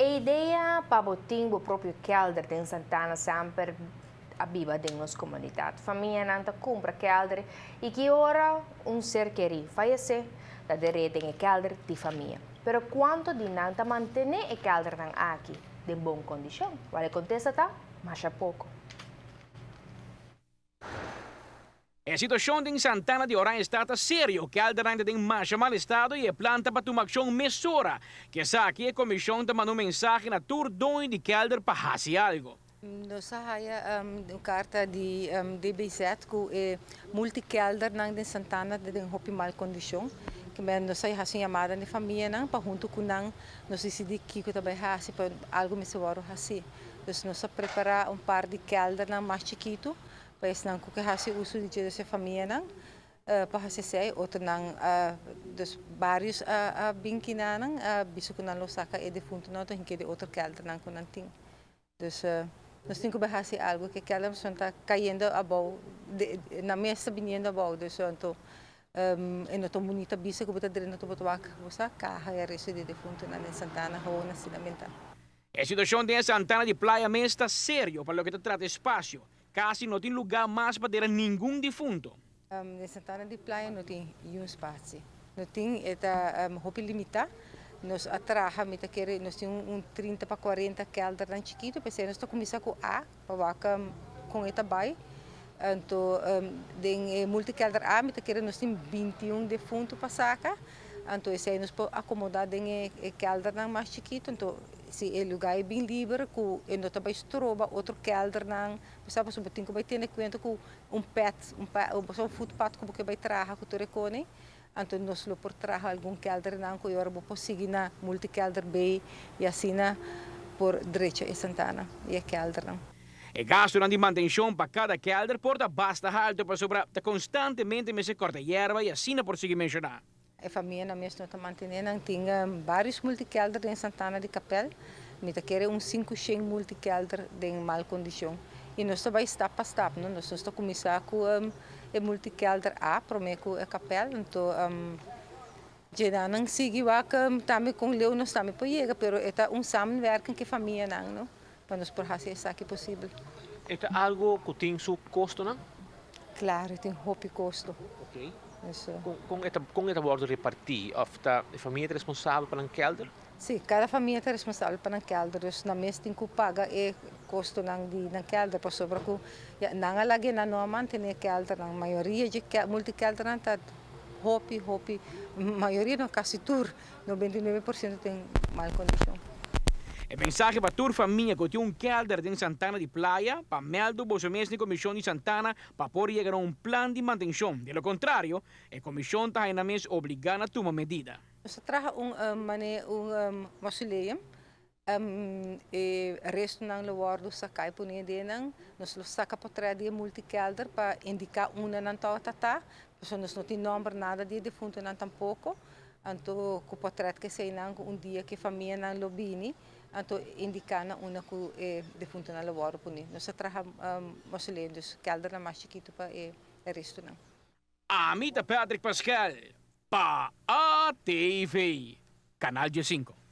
E idea pa bo tin bo propio kelder den Santana semper a biba den nos komunidat. Famianan ta kumpra kelder i ki ora un ser kerí fayesé, ta der'é den e kelder di famia. Pero kuantu di nan ta mantené e keldernan aki den bon kondishon? Wal e kontesta ta, masha poko. E situashon den Santana di Oranjestad ta serio, keldernan ta den masha mal estado i e plan ta pa tuma akshon mesora. Ku esaki e komishon ta manda un mensahe na tur doño di kelder pa hasi algu. Nos a haya un karta di DBZ ku e multikeldernan den Santana ta den hopi mal kondishon. Nos a hasi un yamada na e famianan pa huntu ku nan nos disidí kiko ta bai hasi pa algu mester wòrdu hasí. Dus nos a prepará un par di keldernan mas chikitu Pa esnan ku ke hasi uso di dje, dus e famianan pa hasi esei, otronan dus barios a bin kinanan a bisa ku nan lo saka e defuntonan ta hinke di otro keldernan ku nan tin. Dus nos tin ku bai hasi algu ke keldernan ta kayendo abou, nan mes ta biniendo abou, dus anto e no ta un bunita bista ku bo ta drenta anto bo ta wak bo sa kaha e resto di defuntonan den Santana gewoon asina menta. E situashon den e Santana di Playa mes ta serio pa loke ta trata espasio. Kasi no tin lugá mas pa dera ningun difunto. Den Santana di Playa no tin yun spasie. No tin, e ta hopi limitá. Nos a traha, mi ta kere, nos tin un 30 pa 40 keldernan chikitu, p'esei nos ta kuminsá ku A pa wak kon e ta bai. Anto den e multikelder A mi ta kere nos tin 21 defuntu pa saka. Anto esei nos por akomodá den e keldernan mas chikitu. Anto si e lugá e bin liber ku e no ta bai stroba otro keldernan, bo sa pasobra bo tin ku bai tene kuenta ku un pèt, un un futpat ku bo ke bai traha ku tur e kone. Anto nos lo por traha algun keldernan ku e ora bo por sigui na multikelder bei i asina por drecha e santana i e keldernan. E gastunan di mantenshon pa kada kelder por ta basta haltu pasobra ta konstantemente mester kòrta yerba i asina por sigui menshoná. E famianan mes no ta mantené nan. Tin vários multikelder den Santana di Kapèl. Mi ta kere un 500 multikelder den mal kondishon. I nos ta bai stap pa stap, no. Nos ta kuminsá ku e multikelder A promé ku e kapèl. Anto djenanan sigui wak tambe kon leu nos tambe por yega, pero e ta un samenwerking ku e famianan, no. Pa nos por hasi esaki posibel. E ta algo ku tin su kostonan? Klaro, e tin hopi kosto. Oké. Kon e ta kon e ta wòrdu repartí? Òf ta e famia ta responsabel pa nan kèlder? Sí, kada famia ta responsabel pa nan kèlder. Dus nan mes tin ku paga e kostonan di nan kèlder pasobra ku ya nan a lag'é nan no a mantené e kèldernan. Mayoria dje multikèldernan ta hopi hopi mayoria no kasi tur 99% den mal kondishon. E mensahe pa tur famia ku tin un kelder den Santana di Playa, pa mèldu boso mes den Komishon di Santana pa por yega na un plan di mantenshon. De lo kontrario, e komishon ta haña nan mes obligá na tuma medida. Nos ta traha un manera un mausoleum E restonan lo wòrdu saká i pone den nan. Nos lo saka potrèt di e multikelder pa indiká unda nan tabata ta, pasobra nos no tin nòmber nada di e defuntonan tampoko. Anto ku potrèt keseinan ku un dia ku e famianan lo bini, anto indiká na unda ku e defuntonan lo wòrdu pone. Nos a traha mausoleo, dus keldernan mas chikitu pa e restonan. Ami ta Patrick Pascal pa ATV, Canal 15.